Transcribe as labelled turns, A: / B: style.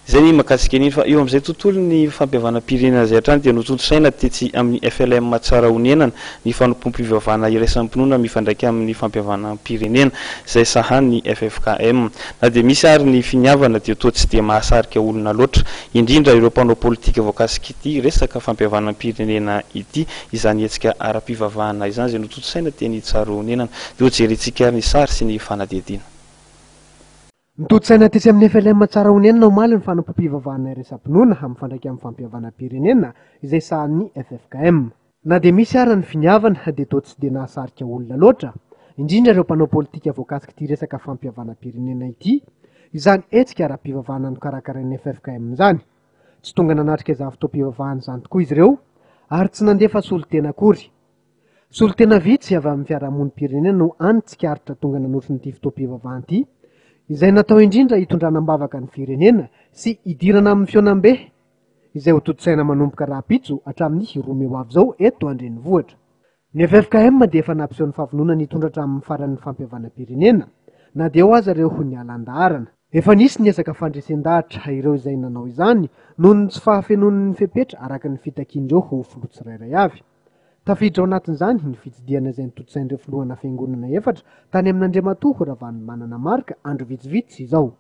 A: Izay ny mahakasika an'iny fa eo amin'izay tontolon'ny fampihavanam-pirenena izay hatrany dia notontosaina tetsy amin'ny FLM Tsarahonenana ny fanompoam-pivavahana iraisam-pinoana mifandraika amin'ny fampihavanam-pirenena izay sahanin'ny ffkm. Na dia misy ary ny finiavana dia toa tsy dia mahasarika olona loatra, indrindra ireo mpanao politika voakasik'ity resaka fampihavanam-pirenena ity izany hetsika ara-pivavahana izany izay notontosaina teny Tsarahonenana. Dia hojerentsika ary ny sary sy ny fanadihadiana.
B: Notontosaina tetsy amin'ny FLM Tsarahonenana omaly ny fanompoam-pivavahana iraisam-pinoana mifandraika amin'ny fampihavanam-pirenena izay sahanin'ny ffkm. Na dia misy ara ny finiavana dia toa tsy dia nahasarika olona loatra, indrindra ireo mpanao politika voakasik'ity resaka fampihavanam-pirenena ity, izany hetsika ara-pivavahana nokarakarain'ny ffkm izany. Tsy tonga nanatrika izany fotoam-pivavahana izany tokoa izy ireo ary tsy nandefa solontena akory. Solontena vitsy avy amin'ny fiarahamonim-pirenena no hany tsikaritra tonga nanotrona ity fotoam-pivavahana ity, izay natao indrindra hitondrana am-bavaka ny firenena sy hidirana amin'ny fihaonambe izay hotontosaina manomboka rahampitso hatramin'ny roa mey ho avy izao eto an-drenivohitra. Ny ffkm dia efa nampiseho ny fahavononany hitondra hatramin'ny faran'ny fampihavanam-pirenena, na dia eo aza ireo niala an-daharana. Efa nisy ny ezaka fandresen-dahatra ireo izay nanao izany noho ny tsy fahafenoan'ny fepetra araka ny fitakian'ireo ho filoha tsirairay avy. Tafiditra ao anatin'izany ny fitsidihana izay notontosain'ireo filohana fiangonana efatra tany amin'Andriamatoa Ravalomanana Marc andro vitsivitsy izao.